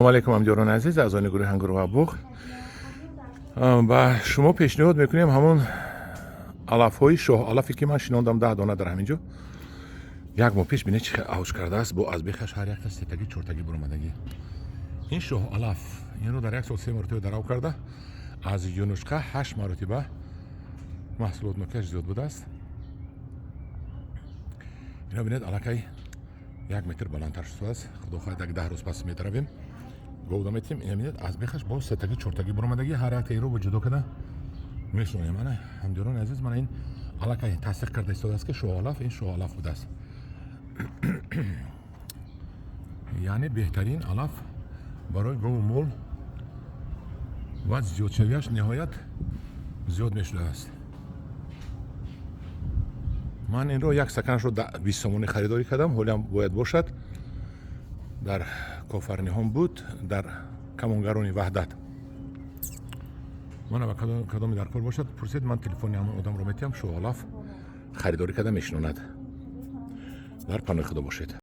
Салому алейкум, ҳамдиёрони азиз, аъзони гурӯҳи Ҳангур ва Буғ. Ба шумо пешниҳод мекунем ҳамон алафҳои шоҳ алафе, ки ман шинондам, 10 дона дар ҳамин ҷо як моҳ пеш. Бинед, чӣ хел авҷ кардааст. Бо аз бехаш ҳар якта сетагӣ, чортагӣ буромадагӣ. Ин шоҳ алаф, инро дар як сол се маротиба дарав карда, аз юнучқа ҳашт маротиба маҳсулотнокиаш зиёд будааст. Ино бинед, аллакай 1 метр баландтар шудааст. Худо хоҳад, як 10 рӯз пас метаравем, говда метиҳем. Ина бинед, аз бехаш боз сетагӣ, чортагӣ буромадагӣ. Ҳар якта инро бо ҷудо карда мешунонем. Ана, ҳамдиёрони азиз, мана ин аллакай тасдиқ карда истодааст, ки шоҳалаф, ин шоҳалаф будааст, яъне беҳтарин алаф барои гову мол ва зиёдшавиаш ниҳоят зиёд мешудааст. Ман инро як стаканашро 20 сомонӣ харидорӣ кардам. Ҳолиам бояд бошад, дар Кофарниҳон буд, дар Камонгарони Ваҳдат. Мана, ба кадоме дар кор бошад, пурсед, ман телефони ҳамон одамро метиҳам. Шоҳалаф харидорӣ карда мешинонад. Дар паноҳи Худо бошед.